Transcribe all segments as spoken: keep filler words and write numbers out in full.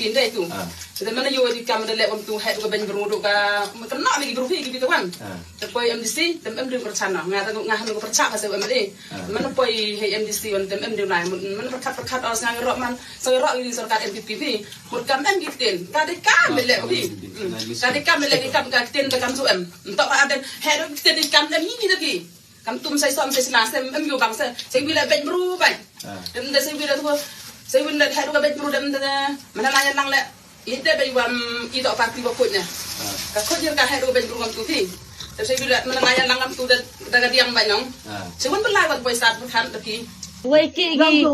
Kin dei tu. Te mana yo di kam de lek wan tu hek ka ben bru du ka kena lagi bru hi ki tu wan. Te poi M D C te em du perchan na. Nga tu nga hanu perchan ka se M L A. Mana poi hei M D C wan te em du nai. Mana perkat perkat os nga rok man. Sa rok ni sorkar N P P ni. Mut kam em ki ktien. Ka dei kam lek hi. Ka dei kam lek ki kam ka ktien te kam tu em. Entok ka aden hek du ktien di kam em hi ni tu ki. Kam tum sai som sai sna sem em yo bang se. Sai wila bej bru bai. Dem de sai wila tu. Sai wila hek du ka bej bru dem de. Mana la ya lang le. Ite bai wam i dok parti ba kut ne. Ka kut yer ka hek du ka bej bru kam tu ti. Te sai wila mana la ya lang kam tu de da ka diang bai nong. Sai wan belai wan boi sat bu than de ki. Wei ki gi.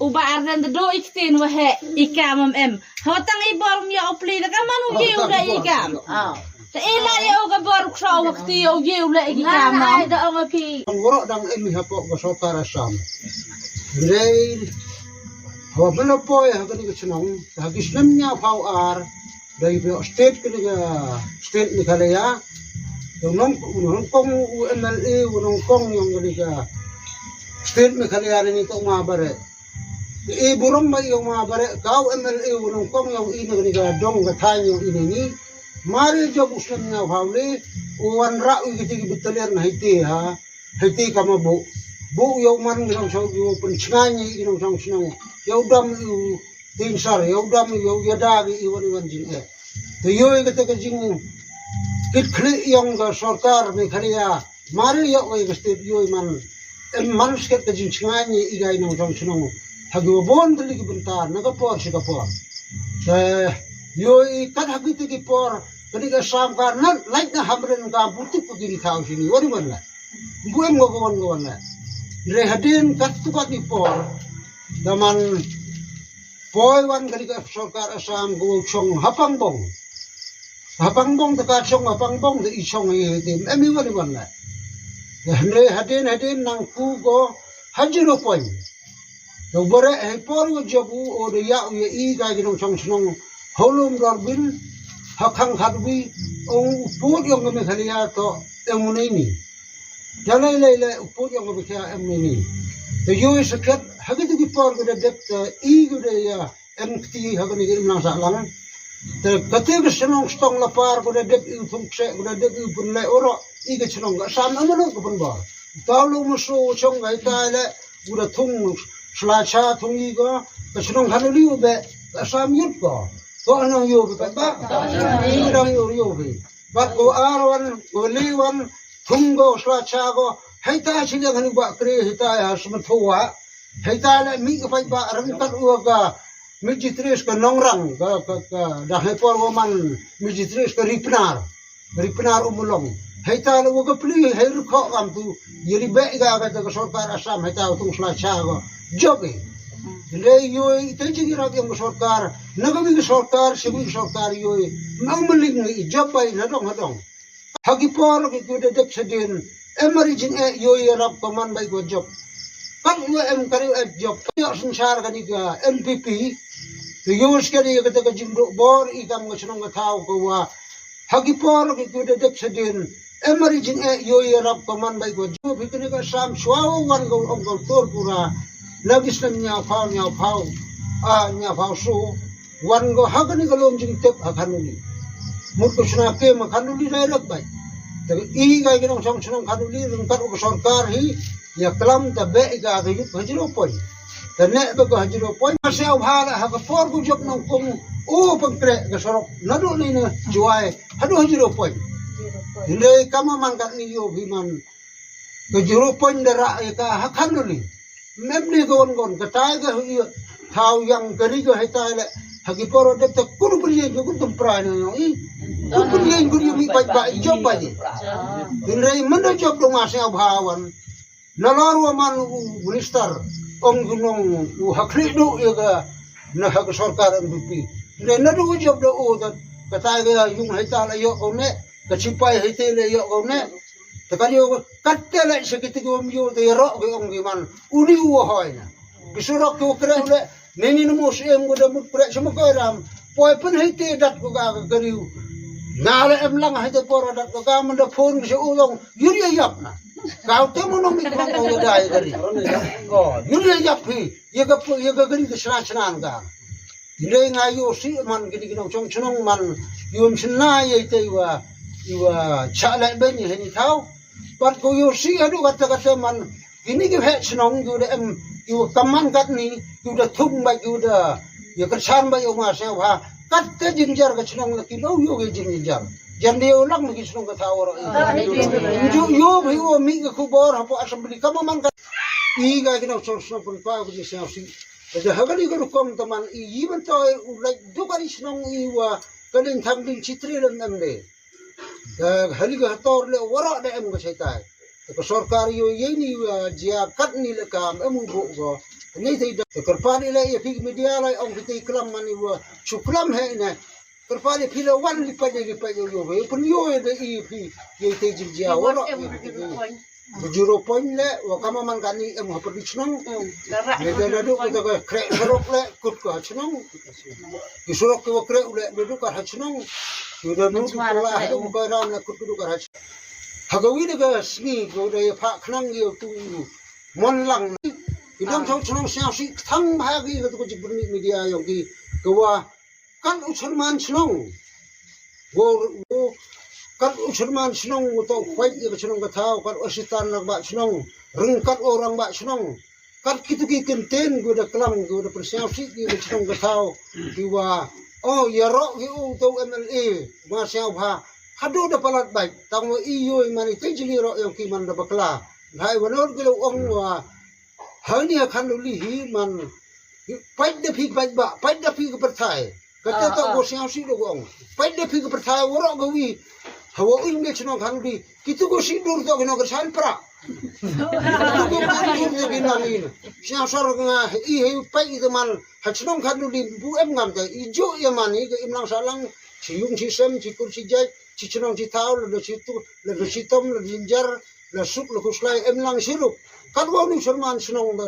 U ba arden de do ik tin wa he i kam am em. Hotang i bor mi opli da ka manu ye u da i kam. Te i la ye u ka bor u kro wa kti u ye u le i kam. Ai da ong ki. Ngoro dang em ha pok ka sorkar Assam. Rei. Hawa bela poi ha kani ka chnong ha ki snem nya pau ar. Dei pio state kani ka state Meghalaya. Yung nong nong kong u M L A u nong kong yung kani ka state Meghalaya ni to ma bare. E burom ba yung ma bare kau M L A u nong kong yung ini kani ka dong ka thai yung ini ni. Mari jog u snem nya pau le u wan ra u kiti ki battalion na hiti ha. Hiti kama bu bu yow man ginong song yow pen chngai ni ginong song snong yow dam yow tinsar yow dam yow yada gi iwan iwan jing eh. Te yoy kata ka jing kit khli yong ka sorkar Meghalaya mari yow ka state yoy man em man sket ka jing chngai ni igai nong song snong ha gi bon kali ki bentar na ka por si ka por. Te yoy kat ha gi ti ki por kani ka sam ka nan lait na hamren ka butuk ka gini thau sini wani wan la. Buem ngo kawan kawan la. Re hadin kat tu kat ni por. Daman poi wan kani ka sorkar Assam ko chong hapang bong. Hapang bong ta ka chong hapang bong ta i chong i tim em i wani wan la. Re hadin hadin nang ku ko hajiro poi. Te u bere hei por u jabu o de ya u ya i ka ki nong chong chnong holum dor bin ha khang khat wi ong u put yong ka Meghalaya to em u nei ni. Ja lei lei le u put yong ka Meghalaya em u nei ni. Te yoi saket ha ki tu ki por ka de dep te i ka de ya em kti ha ka ni ka im lang sa lang. Te ka ti ka chnong stong la par ka de dep i u thung kse ka de dep i u pun le oro i ka chnong ka sam em u ka pun ba. Tau lu mu su chong ka i tai le Ura thung sla cha thung i ko ka chnong Khanoli u be ka sam yut ko. Ko anong yo be ba. Ni dang yo yo be. Ba ko ar wan ko li wan thung ko sla cha ko. Hei ta chi liang hani ba kre hei ta ya sma thua. Hei ta le mi ka pai ba rang kat u ka mi jitris ka nong rang ka ka ka da hei por wo man mi jitris ka ripnar. Ri Pnar u Mulong. Hei ta la wa ka pli hei ri kho kam tu. Ye ri be ga ka ta ka sorkar Assam hei ta u tung sla cha ko. Job e. Le yoi te jing ira ka sorkar. Na ka mi ka sorkar, se mi ka sorkar yoi. Ma u maling i job bai na dong na dong. Ha ki por ki ku de dep sedin. Em ri jing e yoi rap ko man bai ko job. Kam yoi em kari e job. Yo sensar ka ni ka N P P. Te yoi skedi ka ta ka jing do bor i kam ka chnong ka thau ko wa. Ha ki por ki ku de dep sedin. Em ri jing e yoi rap ko man bai ko ju phi kini ka sam chwa wan ko ong ko tor pura. Na ki snem nya phau nya phau. A nya phau so. Wan ko ha kini ka lom jing tep ha Khanoli. Mut ko sna ke ma Khanoli direct bai. Te i ka ki nong chong chnong Khanoli rung kat ko sorkar hi. Ya klam ta be i ka ka yut ha jiro poi. Ta ne be ko ha jiro poi. Ma se au ha la ha ka por ko jok nong kong o pang kre ka sorok. Na do ni na juai. Hadu ha jiro point. Hindai kama man kat ni yo bi man. Ka jiro point da ra ya ka ha Khanoli. Mem ni gon gon ka tai ka hu thau yang ka ri ka hai tai le. Ha ki poro de ta kuru puri ye kuru tum pra ni yo i. Kuru puri ye kuru mi pai ba i jom ba ni. Hindai man da jok do ma se au ha wan. Nalor wa man u minister ong gunong u hakli du ya ka na ha ka sorkar N P P. Ne na du job da u da ka tai ga yung hai ta la yo ko ne ka chipai hai te le yo ko ne. Ta ka yo ka te le se ki ti gom yo te ro ke ong ki man u ni u hoi na. Ki surok ki u kre le Nini namo siem ko da mut pre simo ko ram. Poi pen hai te dat ko ga ka riu. Na le em lang hai te por dat ko ga man da phone se u long. Yuri yap na. Kau te mo nong mi ko ko da ya kari. Oh, yuri yap hi. Ye ka ye ka kari ke sna sna ga. Hynrei nga ïoh sih man kine ki nongshong shnong man ïoh shna ïa ite iwa iwa chah leh beiñ ïa hini thaw. Bad ko ïoh sih haduh katta katta man kine ki heh shnong ki da em ki kam man katni ki da thung bad ki da ïa kyrshan bad ïa u ma sngewbha. Katta jynjar ka shnong la ki da ïoh ïa jynjar. Jan dei u lang na ki shnong ka thaw ro. Ju ïoh bhi u mih ka khubor hapoh assembly kam man kat. I ga ki nongshong shnong pynpaw ki sngewsih. Te ha kali ka rukom te man i yi ban to u lait duk ari shnong i wa ka ding thang ding chitri lem em de. Te ha li ka hator le wara da em ka shaitai. Te ka sorkar yo ye ni wa jia kat ni le kam em u bo go. Ni te da te kyrpad i le ya phi media lai ong phi te klam man i wa chu klam he ne. Kyrpad i phi le wan li pa de li pa yo yo. Yo pun yo de i phi ye te jia wara. Zero point le wa kama man kani em ha pyrdi chnong. Ngi da nadu kita ka krek serok le kut ka ha chnong. Ki serok ki wa krek le nadu ka ha chnong. Ngi da nadu ka la ha ka ram le kut ka ha chnong. Ha ka wi da ka sngi ko da ya pha khnang ya tu mon lang. Ki dang thong chnong siang si thang ha ki ka tu ka jibni media yong ki ka wa Kan u chairman shnong. Wo, wo, kan u chairman shnong, wo to fight ïa ka shnong ka thaw, kan u assistant rangbah shnong, ryngkat u rangbah shnong. Kan kitu ki kynten, gu da klam, gu da pynsiaw sih, gu da shnong ka thaw. Ki wa, oh, ïa ro ki u to M L A, ma siaw bha. Hadu da palat bai, tang wa i yoi mani te jili ro yong ki man da bakla. Hai wa nor ki lo ong wa, Hynrei ha Khanduli hi man, peit da phi peit ba, peit da phi ka pyrthai. Kata to ko siaw si do ko ong. Peit da phi ka pyrthai wara ka wi. Hawa ui me chnong Khanduli. Kitu ko si dur to ki nong ka san pra. Kitu ko dur to ki nong in. Siaw sor nga i he peit i man. Ha chnong Khanduli bu em ngam te. I ju ya man i ka im lang sa lang. Si yung si sem, si kur si jai, si chnong si thaw, la si tu, la si tom, la jinjar. La suk la khuslai em lang siruk. Kat wa nu sherman shnong da.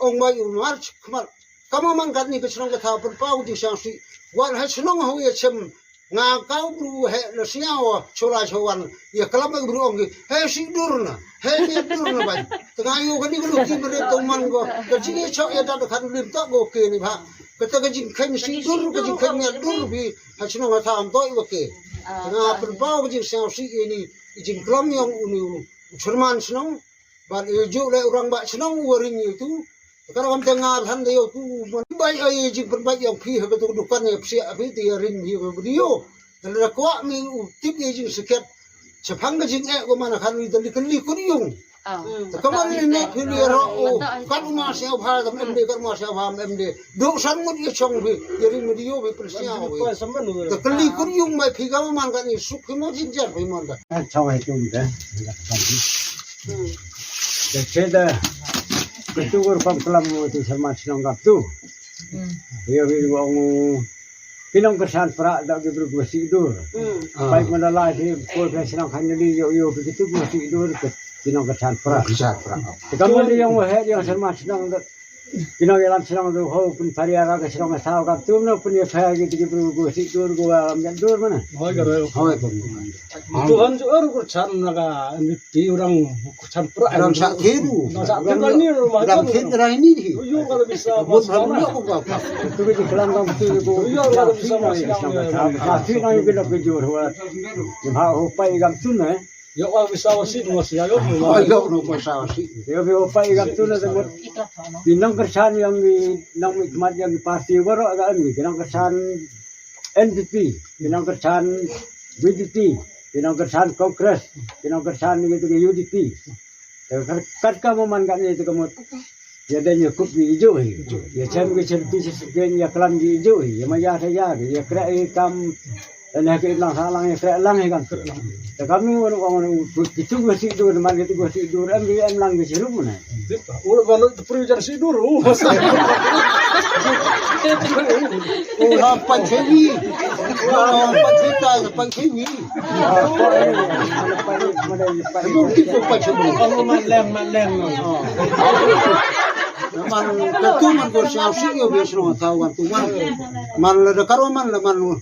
Ong bai u march khmat. Kama man kat ni ka shnong ka thaw pynpaw ji siang si. Wan ha shnong ha wi chem. Nga kaw bru he la siaw chola chowan. Ya kalam bru ong ki. He si dur na. He ni dur na bai. Tengah yu ka ni ka lu ki mre tong man ko. Ka jing ye chok ya da ka lim ta ko ke ni ba. Kata ka jing kheng si dur ka jing kheng ya dur bi. Ha shnong ha thaw am to i wa ke. Nga pynpaw ka jing siang si ni. I jingklam yong u ni u chairman shnong. Bad i ju le u rangbah shnong u ring i tu. Ka ram te nga than de u tu man bai ai jingpynbait yong phi ha ka tu dukan ya phi a phi te ring hi ka video. Te le kwah mi u tip i jingsiket. Chaphang ka jingeh ko man khan wi te li kli kun yung. Te ka man ni ne phi li ro u kan u ma siaw bha tam em de kan ma siaw bha em de. Duk san ngut ïa chong phi ïa ring video phi pynsiaw phi. Te kylli kun yung mai phi ka man kan i suk phi mo jin jar phi mon da. Chong hai tum da. Te che da. Ke tu gur pam kelam mo tu sama chnong kap tu. Ïa wi wong ki nong kyrsan pra da ki bru gu si dur. Pai mo da lai phi ko phi chnong Khanduli ïa ïa phi tu gu si dur ki nong kyrsan pra. Kyrsan pra. Te ka mo de yong he yong sama chnong da. Ki nong ïalam shnong tu ho pun paria ka shnong ka saw ka tum no pun ïa pha ki tiki bru gu si dur gu am jan dur mana. Hoi ka roi. Hoi pun. Tuhan ju er gur chan na ka M V P orang chan pra. Orang sak kiru. Orang sak kiru ni rumah. Orang kin rai ni. Yo kalau bisa. Bun ram ni aku ka. Tu ki kelam kam tu ko. Yo kalau bisa mas. Ka si na yu ki lok ki jur wa. Ni ha ho pai kam tu na. Yo wa bisa wa si mo si yo. Yo no ko sa wa si. Yo bi ho pai kam tu na de mut. Ki nong kyrsan yong ki nong mi khmat yong ki parti waro ga em ki nong kyrsan N P P, ki nong kyrsan B J P, ki nong kyrsan Congress, ki nong kyrsan ni tu U D P. Te kat ka mo man kan ni tu ka mut. Ïa dei ïa kup ki ijo hi. Ïa chem ki chem pi se seken ïa klam ki ijo hi. Ïa ma ïa ta ïa ki ïa krek ïa kam. Ïa ki lang sa lang ïa krek lang ïa kam. Ta kam nu wan wan ki tu ki si dur man ki tu ki si dur em ki em lang ki si rup na. Ur ba lo tu pri jar si dur. Ur ha pan chewi. Ur ha pan chewi ta pan chewi. Ur ki ko pan chewi. Ur man lem man lem. Man ka tu man ko siaw si yo be sro ta wan tu wan. Man la da karo man la man.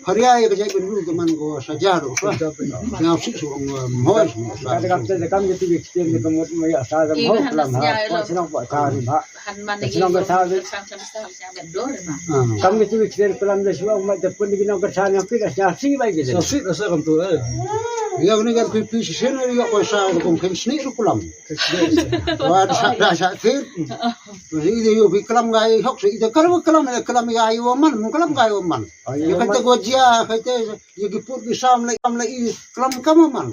Haria ya ka jai bendu tu man ko saja do. Siaw si so mo. Ka de kam te de kam ye tu ye chen de kam mo ya sa de mo. Lam ha. Ko sino ko ta ri ha. Kan man lagi song ka thaw. Kan san san sa sa dor ma. Kam ki tu ki chen pelam da shuwa ma da pun ki nong ka thaw nong ki da sha si bai ki. Sa si da sa kam tu eh. Ya ni kan pi pi si sen ri ko sa ko ken sni ru kulam. Wa da sa da sa ti. Ri de yo pi kalam ga i hok si da kar kalam kalam ga i wa man kalam ga i wa man. Ya kan te go jia kan te ya ki put ki sam le kam le i kalam kam man.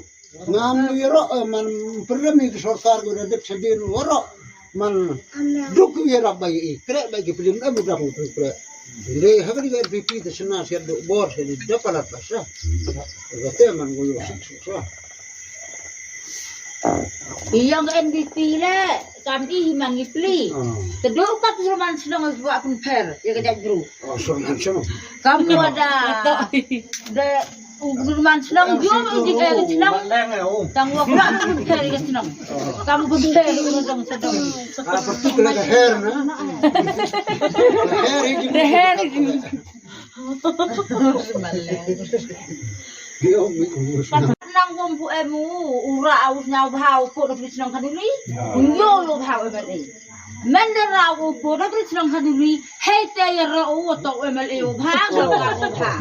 Ngam ïaroh eh, man pyrem ïa ki sorkar ko da dep sedin waroh man duk ïarap bai i kreh bai ki plim em dang tu kreh. Inde ha ka ding N P P te sna sia duk bor sia di da palat basa. Ga te man ko yo sik suk sa. Ïa ka N P P le kam i mang i pli. Te duk ka pyrman shnong wa pun pher ïa ka jait bru. Oh, sorman shnong. Kam wa da da u man shnong jong i jing eh shnong. Tang wa kra pun pher ïa shnong. Kam pun pher u dong shnong. Ah, pasti kena ka her na. Her i jing. Her i jing. Nang wom bu em u u ra u sñiaw bha u put na pris nong khanuli. Nyo lo bha u M L A. Men da ra u put na pris nong khanuli. Hei te ya ra u to u M L A u bha u ka u bha.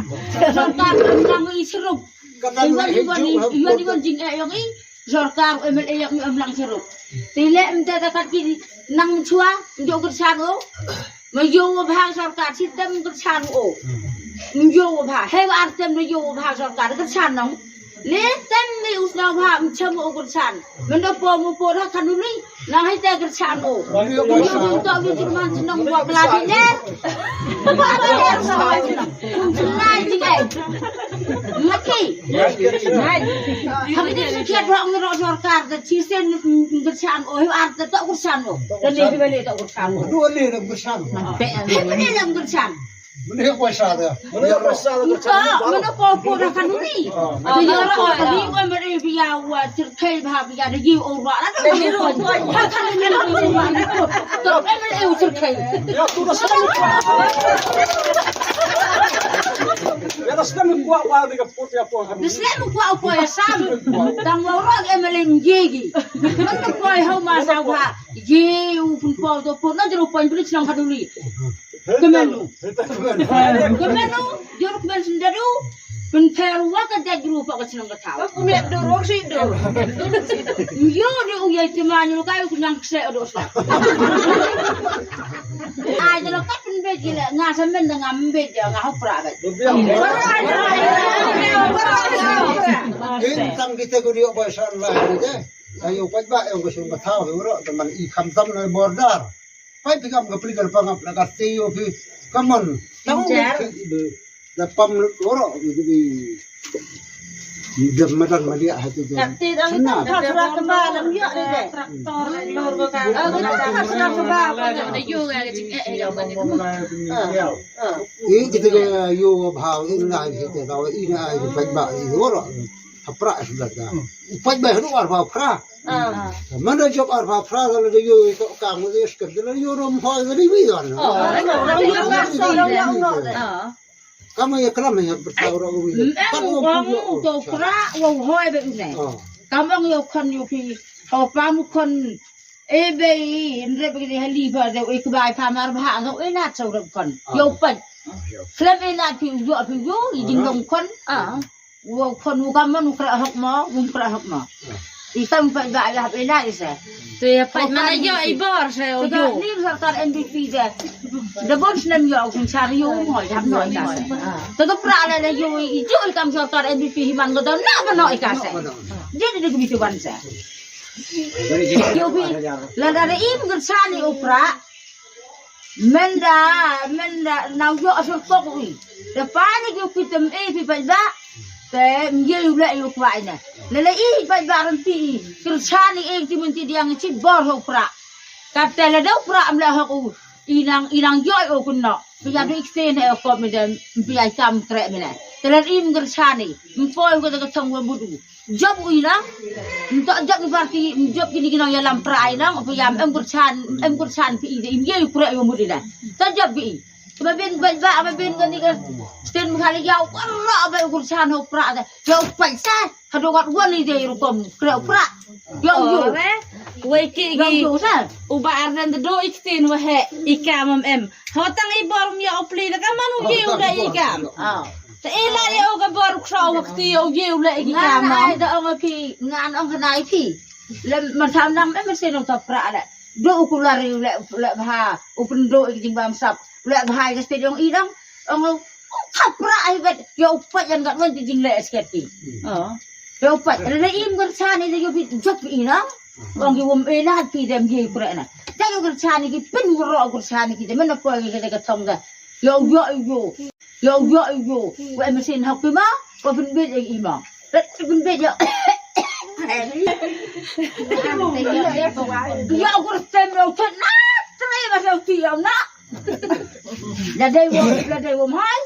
Sorkar nang i srup. Iwan iwan iwan iwan jing e yong i. Sorkar u M L A yong i em lang srup. Te le em te da kat ki nang chua njo ker sar u. Ma yo wa bha sorkar si tem ka chan o. Yo wa bha he wa ar tem na yo wa bha sorkar ka chan nong. Le tem ni us na bha mchem o ka chan. Men da po mo po ra kanuli. Na hai te ka chan o. Yo wa to ni jurman chnong wa kla di ler. Wa kla di ler sa wa chnong. Lai di kai. Mati. Hai. Kami ni kiat wa ngro sorkar da chisen ka chan o he wa ar te to ka chan o. Da ni bele to ka chan o. Dua ni da ka chan. Hai mene lam ka chan. Mene ko sa da. Mene ko sa da ka chan. Mene ko ko da kanuli. Ko yo ra ko ni ko mene biya wa cerkai bha biya da yi o ra. Da ni ro ko. Ha kanuli ko wa ni ko. To mene e cerkai. Ya tu da sa. Ya da sa ko wa ni ka put ya ko. Da sa ko wa ko ya sam. Tang wa ra e mene ngegi. Mene ko ha ma sa wa. Ye u pun po do pun na jero pun bri chnong kanuli. Kemenu. Kemenu, jor kmen sendadu. Pun pher wa ka dek gru pa ka chnong ka thaw. Ku met dur wong si dur. Yo de u ye cuma nyu kai ku nang kse do sa. Ai de ka pun be ji le nga sa men nga mbe ji nga hok pra be. Kin tang kita ku dio ba sa la de. Ayo kwat ba yo ku sum ka thaw ro teman i kham tam na border. Pai pi kam ka pli ka pa ngap la ka te yo pi. Come on. Tang da pam ro ro. Dem madan madia ha tu. Ka te dang ta ka ba lam ya de. Traktor lor ko ka. Ka ta ka ba. Da yo ga ka jing eh eh ka ba ni. Ni kita ga yo bha ni ngai kita ga i ngai ba ba ro. Hapra sudah dah. Upat bah hadu arba pra. Mana job arba pra kalau dia yo itu kamu dia sekedar dia yo rom hoi dari widan. Kamu ya kelam ya bertahu orang widan. Kamu kamu to pra wa hoi be une. Kamu yo kon yo pi. Ho pamu kon e be i ndre be di hali ba de e kbai pa mar ba no e na chau rom kon. Yo pat. Klem e na pi yo pi yo i ding rom kon. Wa khon u kam man u kra hok mo, um kra hok mo. I kam pa ba ya hap ina i se. Te pa mana yo i bor se o yo. Ni sorkar N P P de. De bon snem yo kun char yo mo ya hap no i ka se. Te to pra le le yo i jo i kam sorkar N P P hi man ko da na ba no i ka se. Di di di ban se. Yo bi la da im gur sani u pra. Menda, menda, nau yo asur tok wi. Da pani ki kitem e pi pai ba. Te mye yu le yu kwai na. Le le i pai ba ran ti i. Kirchani e ti mun ti diang chi bor ho pra. Ka te le dau pra am le ho ku. Inang, inang yo o kun no. Pi ya du ikte ne o ko mi dem. Pi ya kam kre mi ne. Te le im kirchani. Mpoi ko te ka thong wa budu. Job u ina. Nto job ni parti, job kini kino ya lam pra ina, apa ya em kurchan, em kurchan pi ide, im ye kure yo mudi na. To job bi. Ba bin ba ba ba bin kani ka sten khali ya wala ba kurchan ho pra da. Ya paisa, hado wat wani de rukom kre pra. Yong yo. Wei ki gi. Yong yo sa. U ba ardan da do ik tin wa he ikam am em. Ho tang i bor mi o pli da kaman u gi u da ikam. Ah. Ta ila ya o ka bor u kro wa kti o gi u le ikam. Ngan ai da ong ki ngan ong ka nai ki. Lem man sam nang em se no ta pra le. Do u kular u le le bha. U pun do ik jing bam sap. Le bha ka ste yong i dong. Ong u ka pra ai bet. Yo u pa yan gat wan jing le sketi. Oh. Yo pat, re im gur chani de yo bit jop ina. Ong ki wom ina pi dem ye kure na. Da yo gur chani ki pin gur ro gur chani ki de men ko ki de ka tong da. Yo yo yo. Yo yo yo. Wa em sin hok pi ma. Wa pin bit ye ima. Pin bit yo. Yo gur tem yo chen na. Tre ba yo ti yo na. La dei wom, la dei wom hai.